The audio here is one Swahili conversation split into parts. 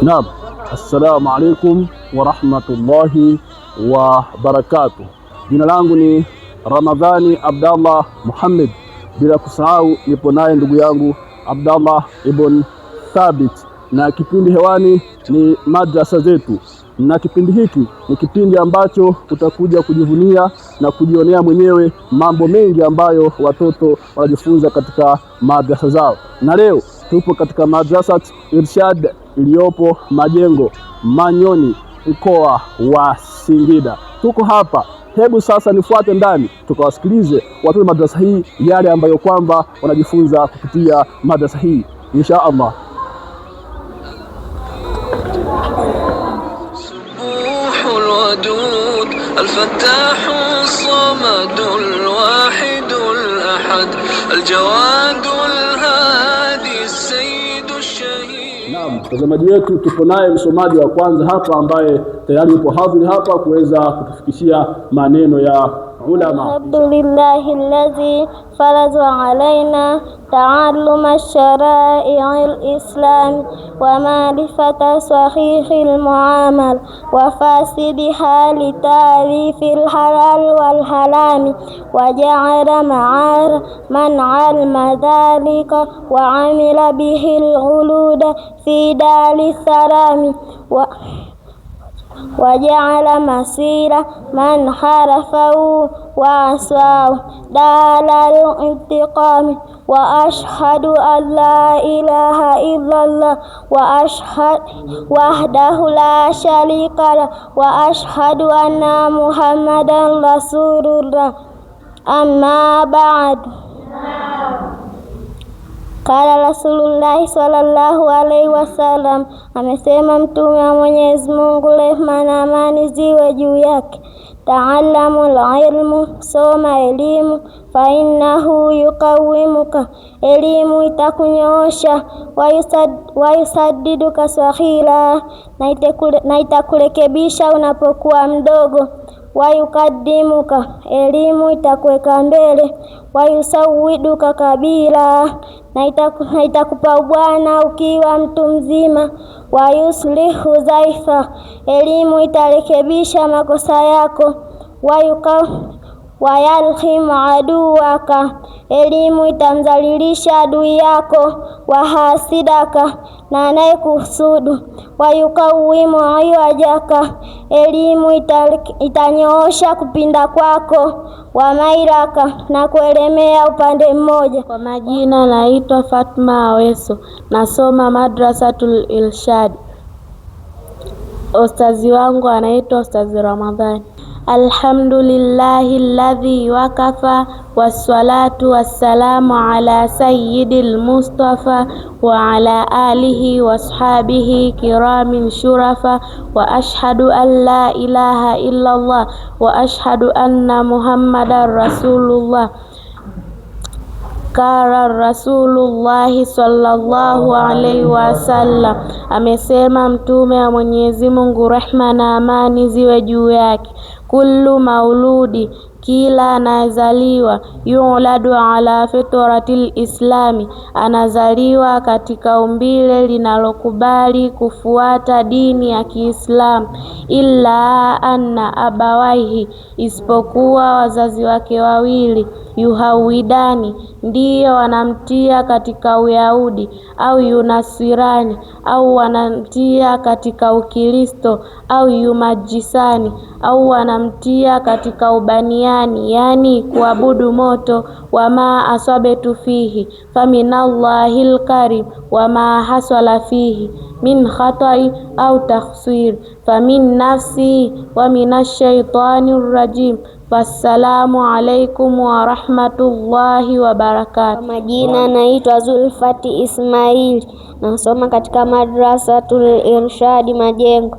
Naam, assalamu alaikum warahmatullahi wabarakatuh. Jina langu ni Ramadhani Abdallah Muhammad, bila kusahau nipo naye ndugu yangu Abdallah Ibn Thabit, na kipindi hewani ni madrasa zetu, na kipindi hiki ni kipindi ambacho utakuja kujivunia na kujionea mwenyewe mambo mengi ambayo watoto wanajifunza katika madrasa zao. Na leo tupo katika Madrasat Irshad iliyopo Majengo Manyoni, mkoa wa Singida. Tuko hapa, hebu sasa nifuate ndani tukawasikilize watoto madrasa hii yale ambayo kwamba wanajifunza kupitia madrasa hii insha Allah. سبوح الودود الفتاح الصمد الواحد الأحد الجواد الهادي السيد الشهيد. Naam, mtazamaji wetu, tupo naye msomaji wa kwanza hapa ambaye tayari yupo hadhiri hapa kuweza kutufikishia maneno ya ulama. الحمد لله الذي فرض علينا تعلم الشرائع الإسلام ومعرفة صحيح المعامل وفاسدها لتعريف الحلال والحرام وجعل مع من علم ذلك وعمل به الخلود في دار السلام وجعل مصير من حرفه وعصاه دار الانتقام وأشهد أن لا إله إلا الله وأشهد وحده لا شريك له وأشهد أن محمدا رسول الله أما بعد. Qala Rasulullahi sallallahu alaihi wasallam, amesema Mtume wa Mwenyezi Mungu, rehma na amani ziwe juu yake. Taallamu ilmu, soma elimu, fa innahu yuqawimuka, elimu itakunyoosha, wayusaddiduka sahila, na itakurekebisha unapokuwa mdogo wayukaddimuka, elimu itakuweka mbele, wayusawiduka kabila, na itakupa ubwana ukiwa mtu mzima, wayuslihu dhaifa, elimu itarekebisha makosa yako, wayalhimu aduwaka, elimu itamdhalilisha adui yako, wahasidaka, na anayekuhusudu, wayukawimu iwajaka, elimu itanyoosha kupinda kwako, wamailaka, na kuelemea upande mmoja. Kwa majina naitwa Fatma Aweso, nasoma Madrasatul Irshad. Ustazi wangu anaitwa Ustazi Ramadhani. Alhamdulillahi alladhi wakafa wassalatu wassalamu ala sayyidil mustafa wa ala alihi washabihi kiramin shurafa wa ashhadu an la ilaha illa Allah wa ashhadu anna muhammadan rasulullah. Kara Rasulullahi sallallahu alaihi wasallam, amesema Mtume wa Mwenyezi Mungu, rehma na amani ziwe juu yake. Kullu mauludi, kila anayezaliwa, yuladu ala fitratil islami, anazaliwa katika umbile linalokubali kufuata dini ya Kiislamu, illa anna abawaihi, isipokuwa wazazi wake wawili, yuhawidani, ndiyo wanamtia katika Uyahudi au yunasirani au wanamtia katika Ukristo au yumajisani au wanamtia katika ubaniani, yani kuabudu moto. Wama asabetu fihi faminallahil karim wama hasala fihi min khatai au takhsir famin nafsi wa minashaitani rajim. Wassalamu alaikum warahmatullahi wabarakatuh. Kwa majina naitwa Zulfati Ismail, nasoma katika Madrasatul Irshadi Majengo.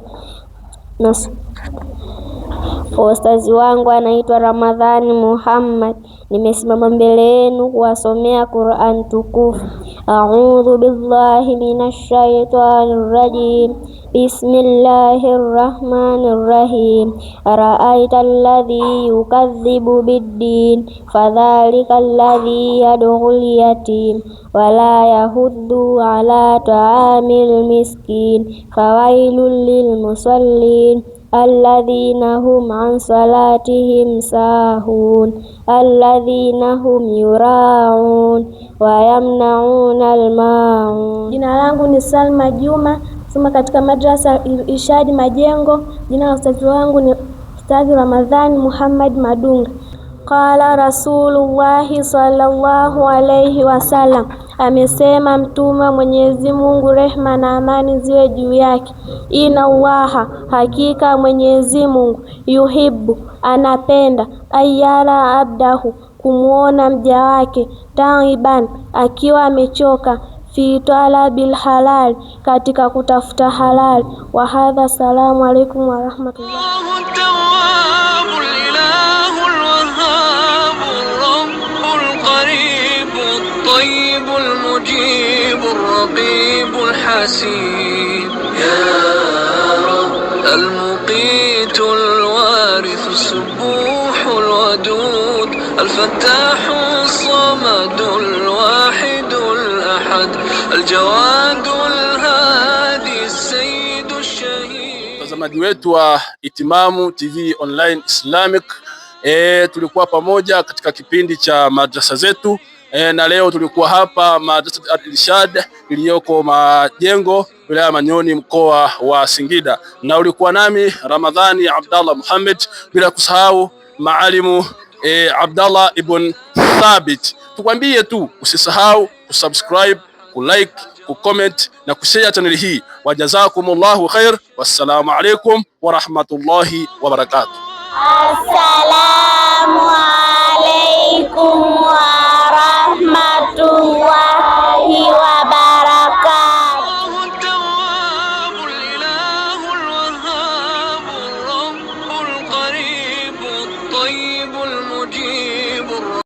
Ustazi wangu anaitwa Ramadhani Muhammad. Nimesimama mbele yenu kuwasomea Qur'an tukufu. A'udhu billahi minash shaitani rajim. Bismillahir rahmanir rahim. Ara'aita alladhi yukadhibu bid-din fadhalika alladhi yad'ul yatim wala yahuddu ala ta'amil miskin fawailul lil musallin alladhina hum an salatihim sahun alladhina hum yuraun wa yamnauna almaun. Jina langu ni Salma Juma, soma katika madrasa Irshadi Majengo. Jina la ustadhi wangu ni Ustadhi Ramadhani Muhammad Madunga. Qala Rasulullahi sallallahu alayhi wasallam, amesema Mtume wa Mwenyezi Mungu, rehma na amani ziwe juu yake. Inna Allaha, hakika Mwenyezi Mungu, yuhibbu, anapenda, ayara abdahu, kumuona mja wake, taiban, akiwa amechoka, fi talabil halal, katika kutafuta halal. Wa hadha, salamu alaikum warahmatullah. الله التواب الإله الوهاب الرب القريب الطيب المجيب الرقيب الحسيب يا رب المقيت الوارث السبوح الودود الفتاح الصمد الواحد الأحد الجواد الهادي السيد الشهيد. Mtazamaji wetu wa Itimamu TV Online Islamic, tulikuwa pamoja katika kipindi cha madrasa zetu, na leo tulikuwa hapa Madrasa Al-Irshad iliyoko Majengo, wilaya ya Manyoni, mkoa wa Singida, na ulikuwa nami Ramadhani Abdallah Muhammad, bila kusahau maalimu Abdallah ibn Thabit. Tukwambie tu usisahau kusubscribe, kulike, kucomment na kushare channel hii. Wajazakumullahu khair. Wassalamu alaikum wa rahmatullahi wa barakatuh. Assalamu alaikum warahmatullahi wabarakatuh. الله التواب الإله الوهاب الرب القريب الطيب المجيب.